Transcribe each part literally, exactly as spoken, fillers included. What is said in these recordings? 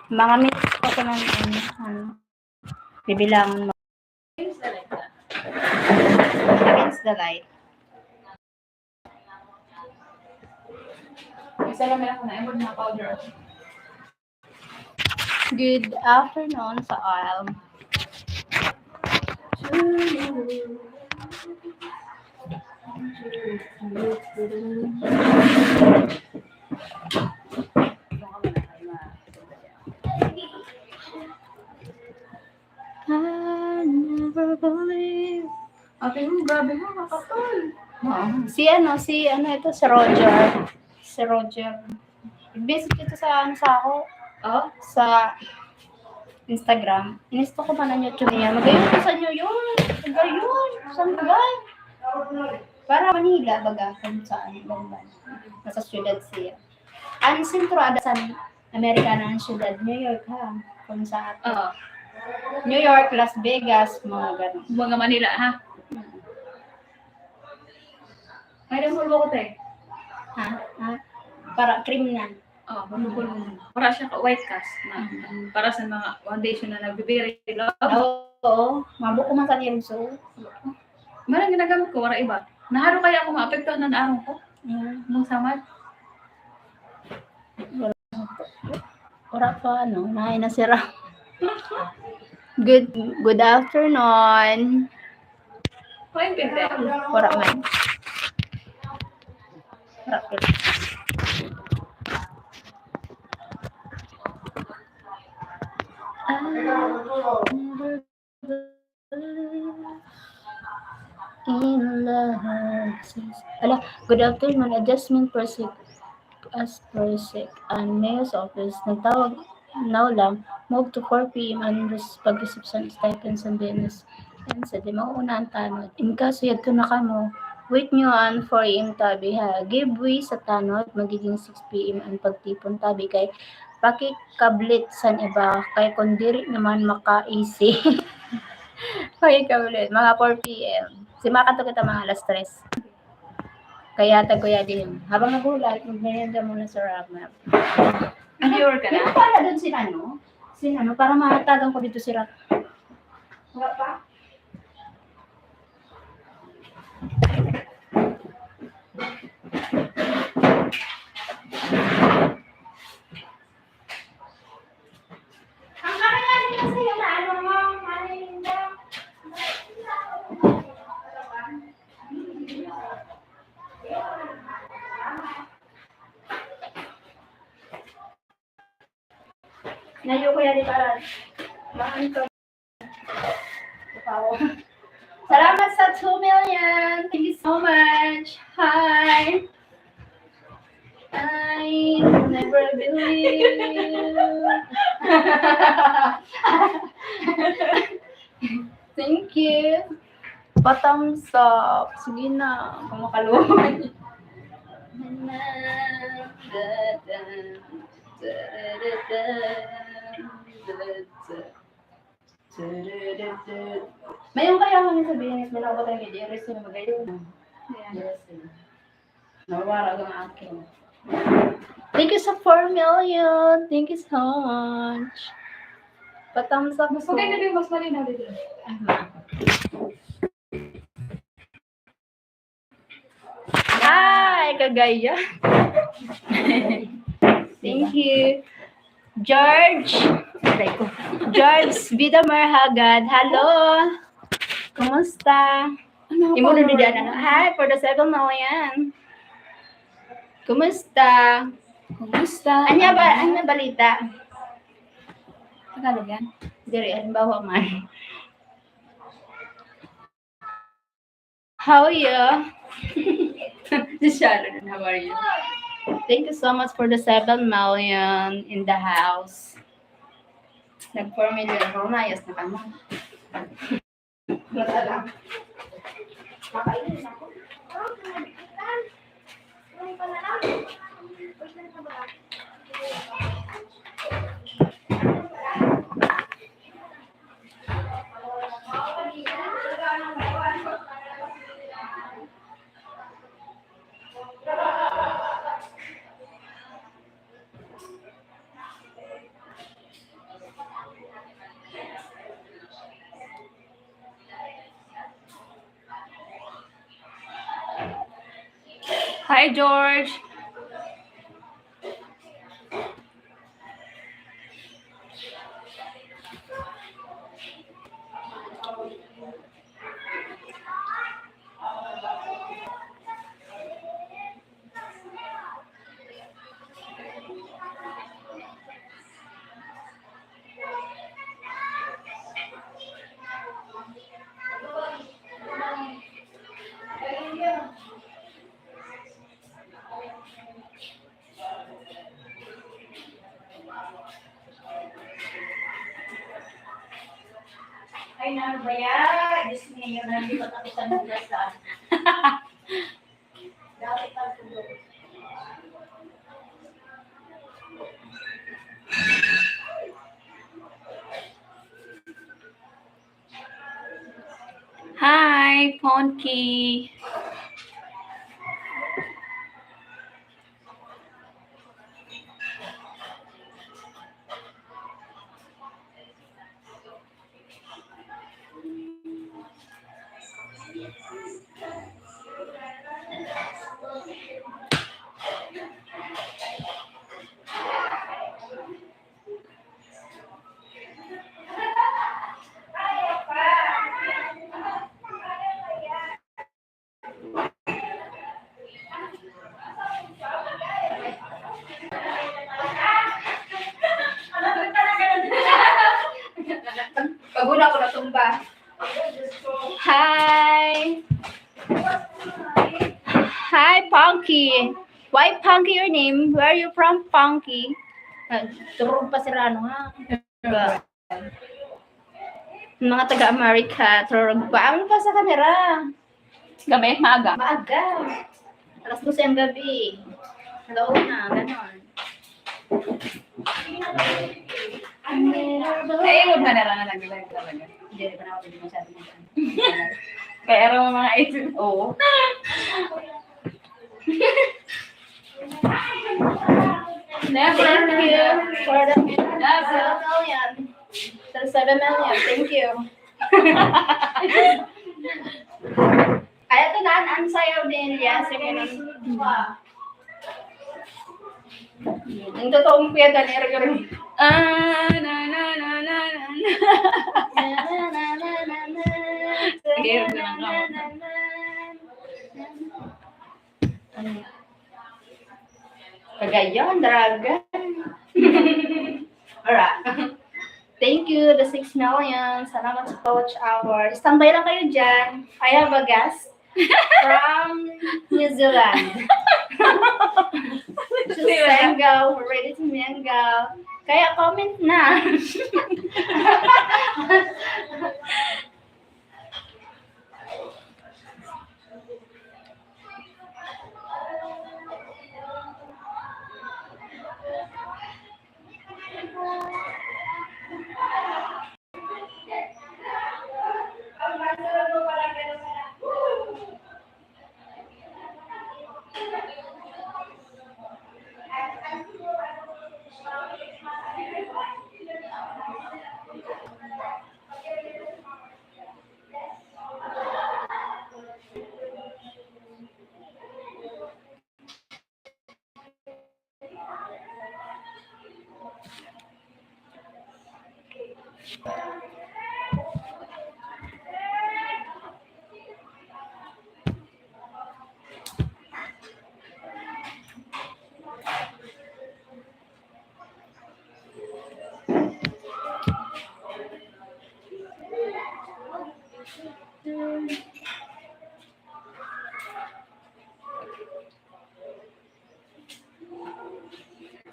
Mga minutes pa ko ng, ano, ano, bibilangan mo. Against the light. Isa lang ako na, mga powder. Good afternoon sa all. I never believe. Ate mo, grabe mo, makapal. Oo. Si ano, si ano ito, si Roger. Si Roger. Visit ko ito sa, ano, sa ako. Oh? Sa Instagram. Inistalk ko man ang YouTube niya. Magayon ko sa New York. Magayon. Saan ba? Para Manila, baga, kung saan, ibang bansa. Nasa syudad siya. Ang sentro ada sa Amerika na ang syudad, New York, ha? Kung sa atin. Oo. New York, Las Vegas, mga ganun. Mga Manila, ha? Mm. May dahil mo ko, te. Ha? Ha? Para cream na. Oh, mabukol mo. Para siya ka white cast na. Mm. Para sa mga foundation na nagbe-very low. Oo. Mabuko man sa niyang so. Marang ginagamit ko, wala iba. Naharo kaya ako maapektuhan ng araw ko? Mm. Nung samad? Wala pa, ano, naay na sira. Good, good afternoon. Fine, ganda. Wala man. Wala pa. Ah, in love. Ala, good afternoon. Adjustment per sec-, as per sec-, and mayor's office. Nagtawag, now lang, move to four P M and res-, pag-reception stipends and bonus. And sa di mauuna ang tanod. In kaso yadto na kamo, wait nyo an four A M tabi ha. Give way sa tanod, magiging six P M ang pagtipon tabi kay pakikablit san iba, kay kun diri naman maka-easy. Pakikablit, mga four P M. Simakat kita mga alas tres. Kaya tag kuya din. Habang naghulat, magmerienda muna sa Ramel. Nag-viewer ka na? Yung pala dun si ano? Si ano? Para matagan ko dito si Ra-, wala pa? Ang kakilala niya sa'yo na ano, ma'am, ano yung daw? Nayo ko yan, di ba? Maan ka. Salamat sa two million. Thank you so much. Hi. I never believe. Thank you. Pa-thumbs up. Sige na. Kung makaluhay. Mayong kaya nga sabihin, is malagot ang video, is yung magayon na. Yeah. Yes, eh. Nawara ang akin. Thank you sa four million. Thanag you so much. Pa-thumbs up. Mas po. Maganda din, mas malinaw din. Aha. Hi, kagaya. Thank you. George. Aray ko. George Vida Marhagad. Hello. Kumusta? Ano? Imo na diyan, ano? Hi, for the seven million. Kumusta? Kumusta? Anya ba, anya balita? Tagalog yan? Diri, halimbawa man. How are you? Si Sharon, how are you? Thank you so much for the seven million in the house. Nag four million ako, mayas na kamo. Wala lang. Makainin ako. Hi, George. Ay, nano ba yan? Diyos mio, nandito ako sa nugasan. Dati pa siguro. Hi, Ponky. Pag una ko natumba. Hi! Hi, Punky! Why Punky your name? Where are you from, Punky? Nagturog pa si Rano, ha? Mga taga America, turog pa. Ang pa sa kamera. Gabi, maaga. Maaga. Alas dose ang gabi. Alauna, ganon. Ay, huwag na lang na nag-live talaga. Hindi, di pa na ako pwede masyado mag- Kaya araw mga ito. Oo. Never. Thank you for the Never. Seven million. Thank you. Ay, ito na, ang sayaw din. Yes, sige lang. Ang totoong kuya, Daniel Gregory. Ah, na, na, na, na, na, na. Na, na, na, na, na, na. Sige, yun na lang ako. Na, na, na, na, na. Ano? Cagayan, Daraga. Alright. Thank you, the six million. Salamat sa watch hour. Standby lang kayo dyan. I have a guest from New Zealand. She's single, ready to mingle. Kaya comment na.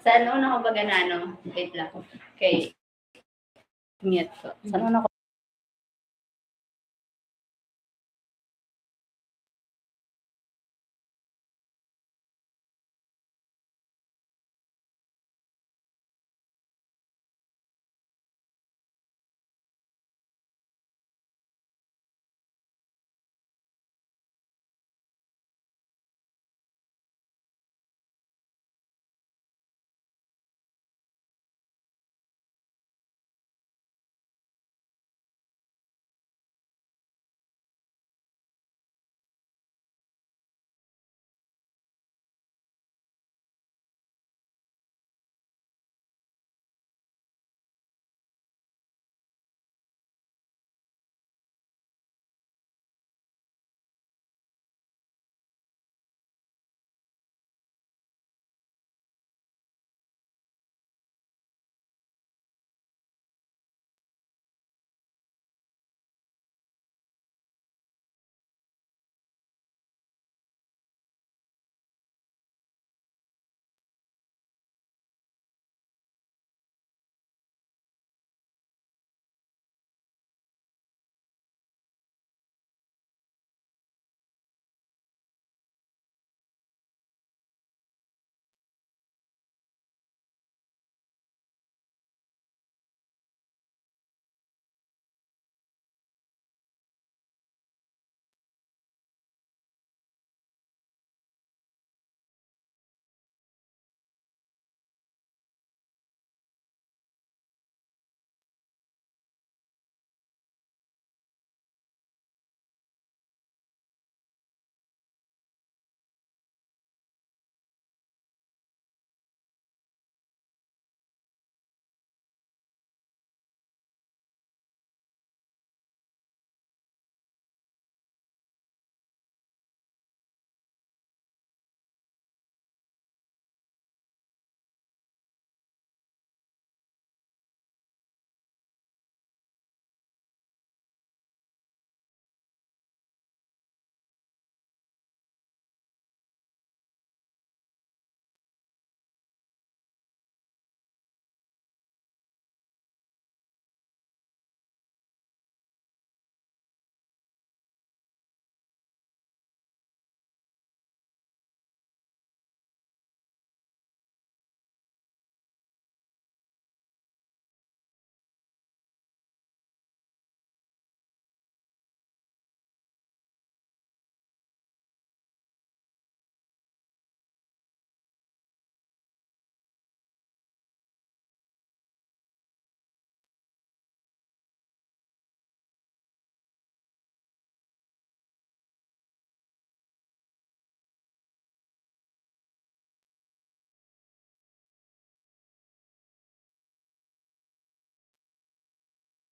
Sa ano, ano ko ba ganano? Wait lang. Okay. Mute ko. Sa ano, ano ko?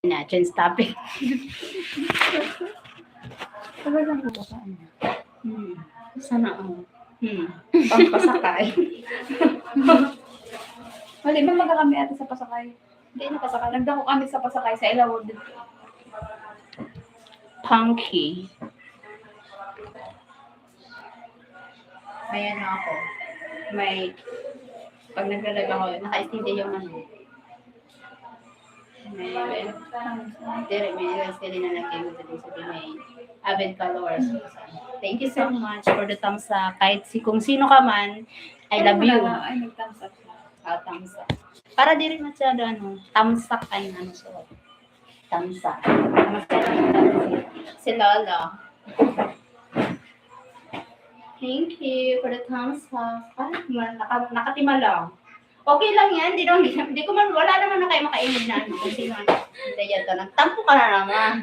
na, change topic. Talagang ano. Hmm. Sana all. Hmm. Pampasakay. Wala, iba magkakami ata sa pasakay. Hindi na pasakay. Nagdako kami sa pasakay sa Ilawod dito. Punky. May ano ako. May, pag naglalag ako, naka-steady yung ano. May, may, dire, may steady na nag-, sabi, may avid followers. Thank you so much for the thumbs up. Kahit si, kung sino ka man, I love you. Ay, nag-thumbs up siya. Ah, thumbs up. Para diri masyado, ano, thumbs up ay ano, so, thumbs up. Masyado, si Lolo. Thank you for the thumbs up. Ah, ma-, naka-, nakatima lang. Okay lang yan. Di naman, di ko man, wala naman na kayo makaingid na ano. Kung sino ang hindi yan to. Nagtampo ka na naman.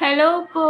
Hello po.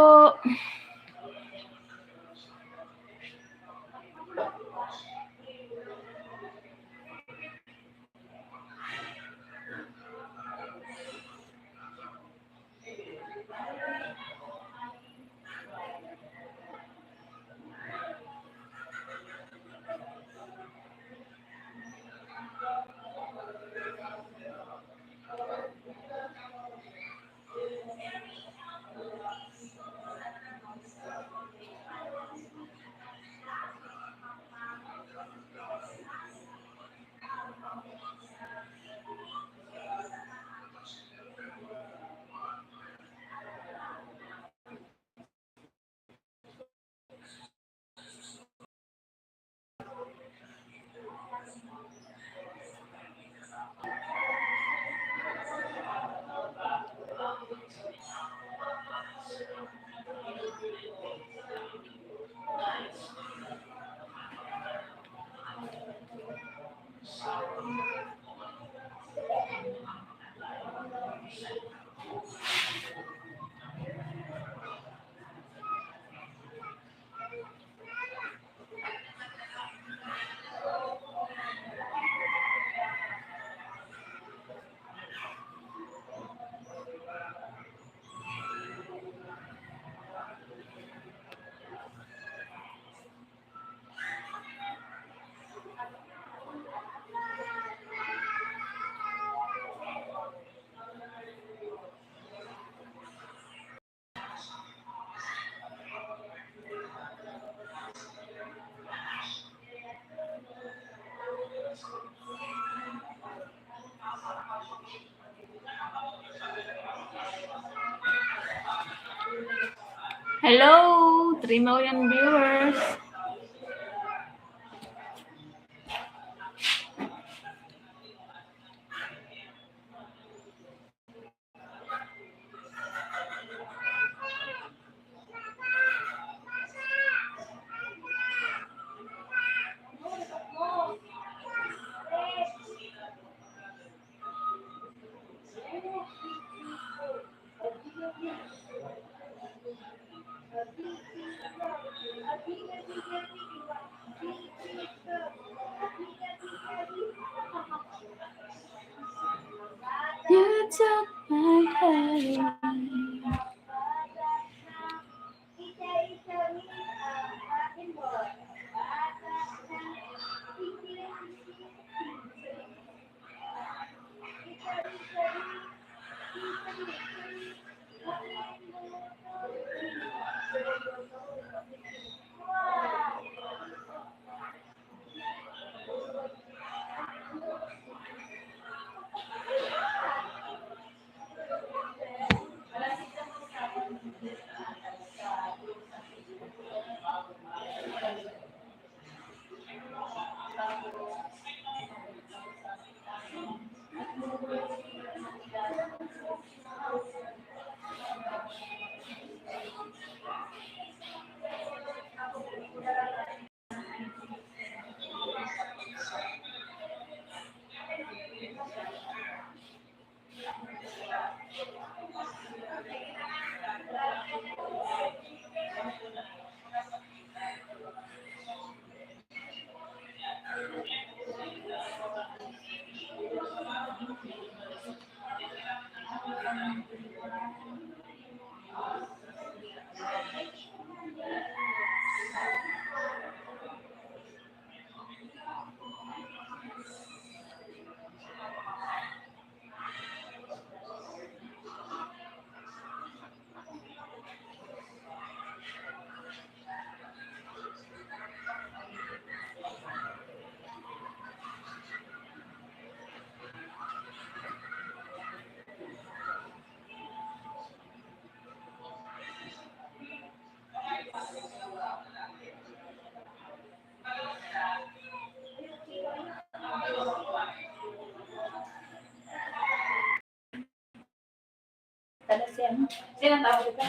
Hello, three million viewers.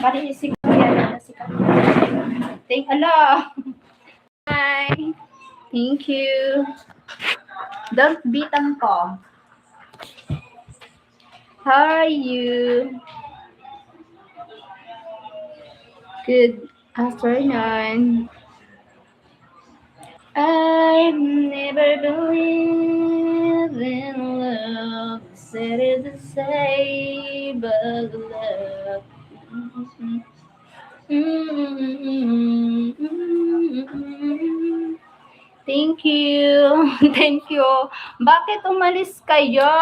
Bali, si Kuya na si Kuya. Thank, ala. Hi. Thank you. Don't beat ang ko. How are you? Good afternoon. I've never believed in love, said it to say, but love. Thank you. Thank you. Bakit umalis kayo?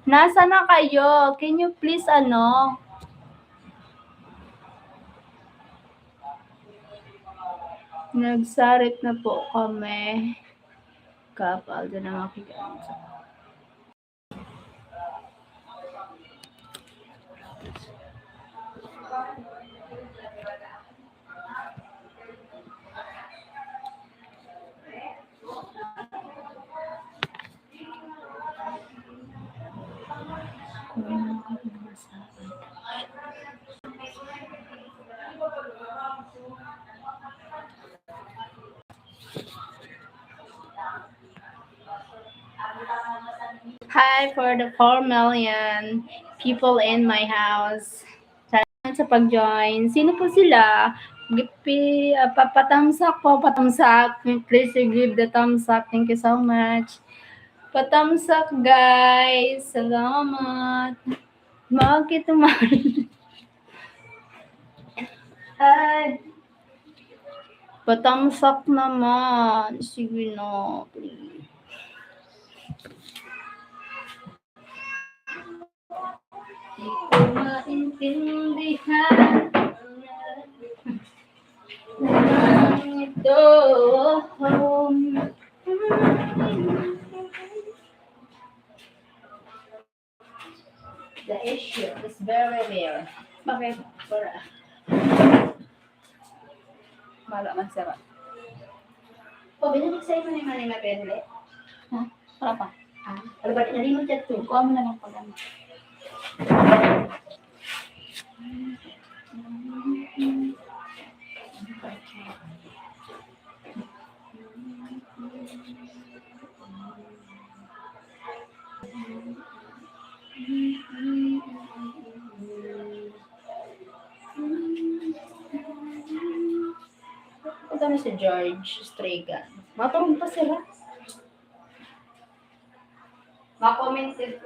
Nasa na kayo? Can you please, ano? Nagsarit na po kami. Kapal din ang aking gamit. Hi for the four million people in my house. Salamat sa pag-join. Sino po sila? Gipi, uh, papatamsak po, patamsak. Please give the thumbs up. Thank you so much. Patamsak, guys. Salamat. Bakit naman? Ay. Patamsak naman. Sige na, please. Di ko maintindihan ang ito. The issue is very rare. Bakit? Para. Mala man sira. O, binalik sa'yo ni Manay Mabel, eh. Ha? Wala pa. Ah, ano ba, nalimot ka to? Kuha mo na lang pag ano. Punta na si George Strigan. Maturog pa sila. Ma-comment din.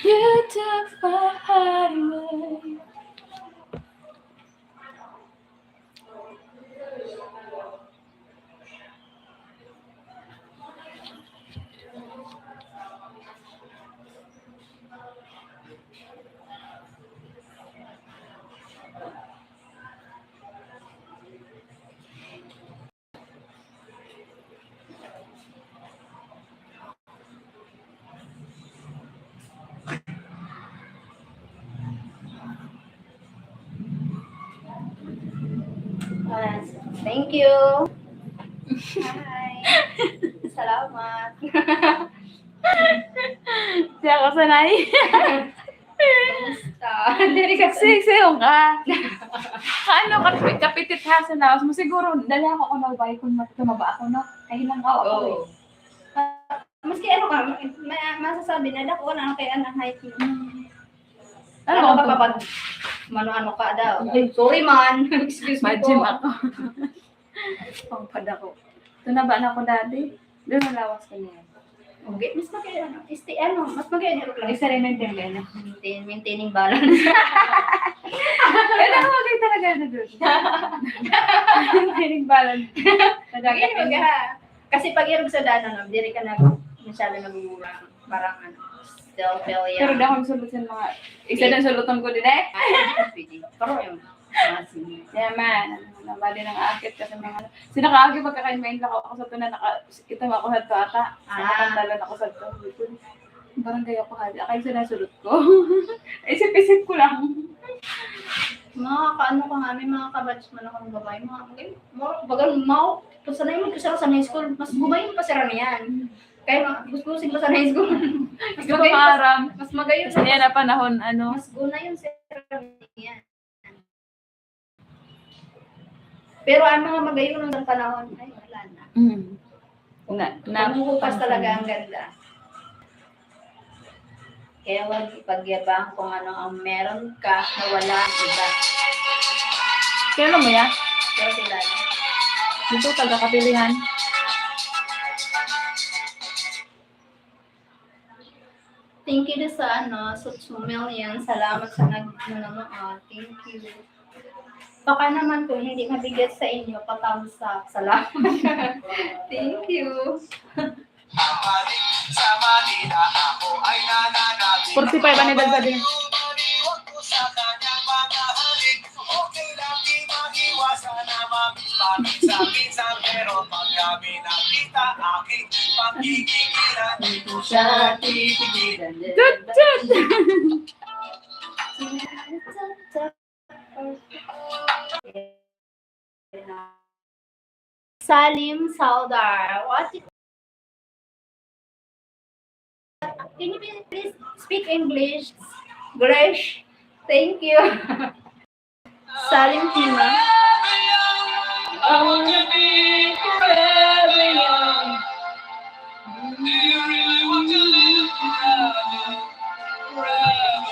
You took my heart away. Thank you. Hi. Salamat. Siya ako sanay. Kumusta? Diri ka sa Sexy, sexy ka. Ano, kap-, kapitit ha sa lawas mo. Siguro, dali ako kung nabay kung mat-, tumaba ako, no? Kahilang ka ako, eh. Oo. Maski ano ka, ma-, masasabi na, "Dako na, kaya ang height mo." Ano Ano ba ka to? Kapag mano-ano ka daw? Ay, sorry man. Excuse me Imagine po. Ako. Pangpadako. Ito na ba na ako dati? Doon malawas ka niya. Okay, mas maganda, ano, este, ano, mas maganda yung lang. Isa rin yung tembena. Maintain-, maintaining balance. Kaya na okay talaga na doon. Maintaining balance. Talaga. Okay, wag ha. Kasi pag irog sa daan, ano, diri ka na masyado nagmumura. Parang, ano, still feel young. Pero dahon sulod sa mga, isa din sulutan ko din eh. Ay, pwede. Pero yung, mga senior. Kaya man, ano, nabali ng akit kasi mga, ano, sinakaagi pagkakain, may lakaw ako sa tuna, naka, ito ako sa to ata. Ah. Nakapantalon ako sa to. Barangay ako hali. Akay sa nasulot ko. Isip-isip ko lang. Mga kaano ko nga, may mga kabatch man akong babae, mga, mga, bagang mau, kung sanay mo, kung sa high school, mas gumayon pa sila niyan. Kaya ma-, gusto ko sila sa high school. Mas Ikaw magayon pa, maaram. Mas magayon Kasi pa, yan ang panahon, ano. Mas gunayon sila niyan. Pero ang mga magayon ng panahon, ay, wala na. Mm. Na, na, Panghuhupas talaga ang ganda. Kaya wag ipagyabang kung ano ang meron ka na wala ang iba. Kilala mo yan? Pero kilala. Dito, taga Kapilihan. Thank you din sa, ano, sa two million. Salamat sa nag-, nanonood. Thank you. Baka naman kung hindi mabigat sa inyo, pa-thumbs up. Salamat. Thank you. Forty-five ang edad sa din. Tut, tut. Salim Saldar. What? Can you please, please speak English? Gresh. Thank you. Salim Tima. I wanna be forever young. Do you really want to live forever? Forever.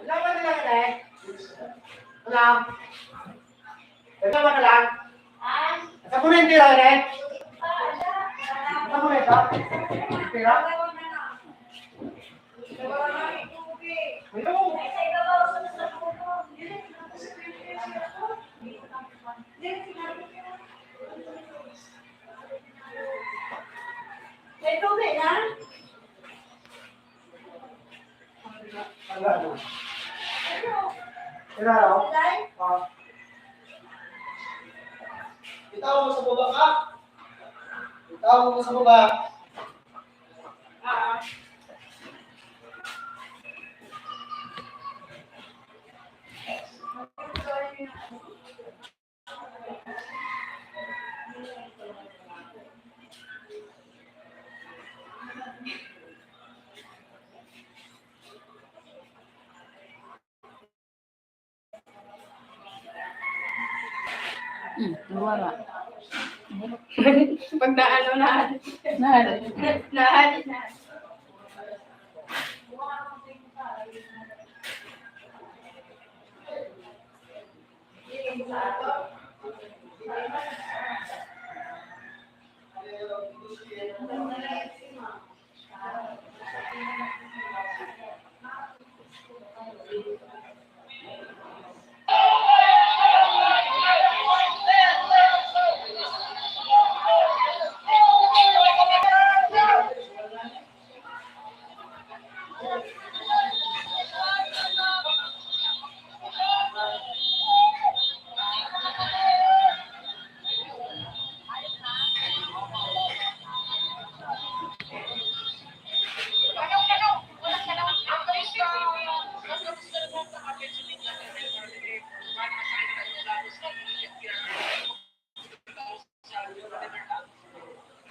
Wala ba nila ka, eh? Wala. Wala ba ka lang? Asa mo na yung tira, eh? Asa mo na ito? Tira? Hello? Ito, na? Wala na. Wala na. Ah. Itaw mo sa baba ka. Itaw mo sa baba. Ah. Hmm, nawara. Pag naano na. Nahal. Nahal na.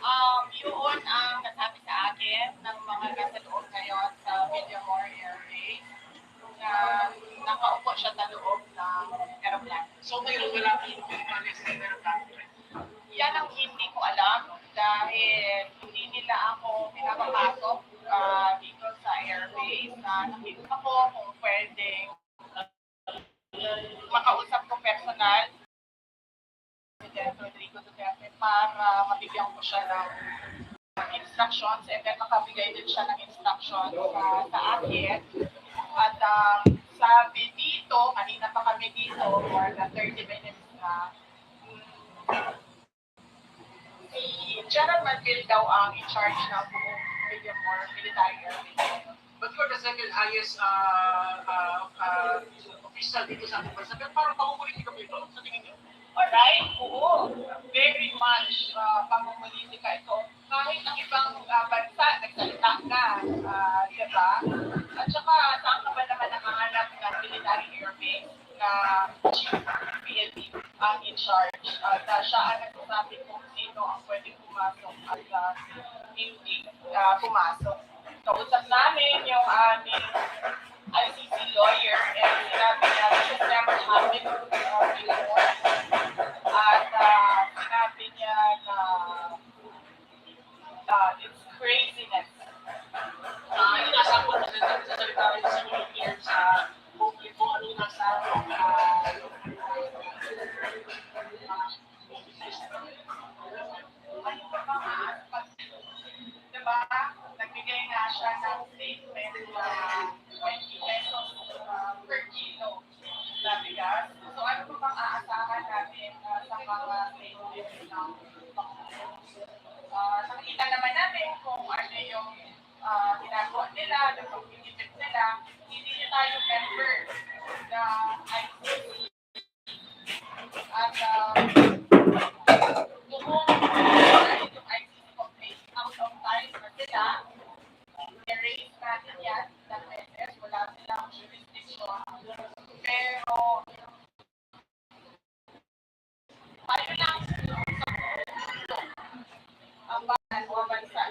Um, yun ang nasabi sa akin ng mga nasa loob ngayon sa Villamor Air Base na nakaupo siya sa loob ng eroplano. So, ngayon, wala kayong kumpanya sa eroplano? Yan ang hindi ko alam dahil hindi nila ako pinapapasok, ah, dito sa airbase. Na nakita ko kung pwedeng makausap ko personal si President Rodrigo Duterte para mabigyan ko siya ng instructions, and then makabigay din siya ng instructions sa, sa akin. At, um, sabi dito, kanina pa kami dito, more than thirty minutes na, mm, si General Manville daw ang in charge ng buong Villamor Military Air Base. But you're the second highest, ah, ah, ah, official dito sa ating bansa. Pero parang pamumulitika po ito, sa tingin niyo? Alright, oo. Very much, ah, pamumulitika ito. Kahit ang ibang, ah, bansa, nagsalita na, ah, di ba? At saka, saan ka ba naman nakahanap ng military air base na chief P N P ang in charge? At, ah, siya ang nagsasabi kung sino ang pwedeng pumasok at, ah, hindi, ah, pumasok. Kausap namin yung aming I C C lawyer, and sinabi niya, "This has never happened, uh, before." At, uh, sinabi niya na, uh, it's craziness. Ah, yun, nasa ako, nagsasalita rin sa mga years sa publiko, ano yung nasa, ah, Ano pa ba nga? Pag, di ba, nagbigay nga siya ng statement na twenty pesos, ah, per kilo na bigas. So, ano pa bang aasahan natin, ah, sa mga statement ng Pangulo? Ah, nakita naman natin kung ano yung, ah, ginagawa nila, yung pagtitipid nila. Hindi na tayo member ng I C C. At, ah, noong itong I C C complaint, out of time na sila, i-raise natin yan ilang beses, wala silang jurisdiction. Pero, tayo lang sa mundo, ang bansa, ang bansa.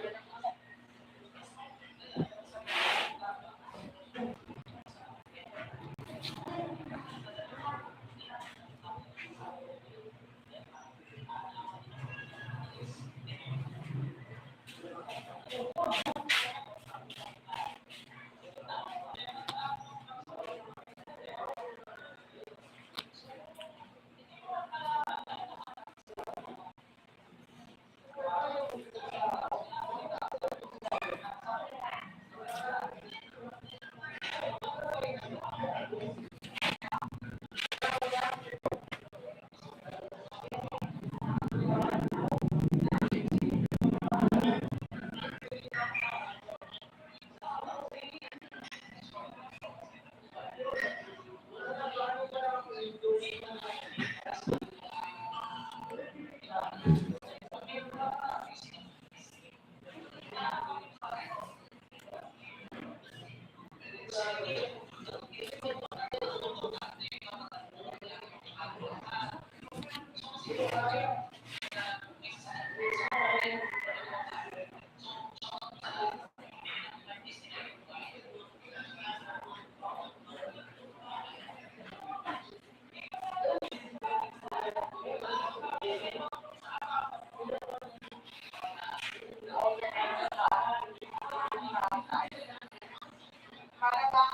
Para bang,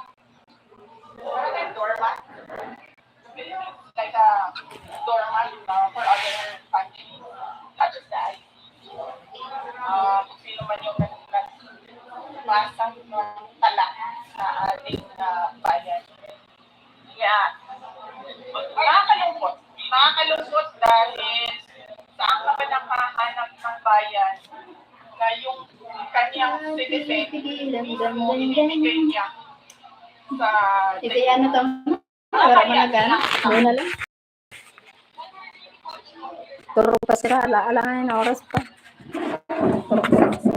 para bang doormat? Like a doormat, uh, for other countries, not just the I C C. Uh, kung sino man yung nag-, nagpasa ng tala sa ating, uh, bayan. Yeah. Nakakalungkot. Nakakalungkot dahil saan ka ba nakahanap ng bayan na yung kanyang citizen mismo ibibigay niya sa Ito yan, ano to? Wala man na gana. Doon na lang. Turog pa sila. Ala, ala na yung oras pa. Turog pa.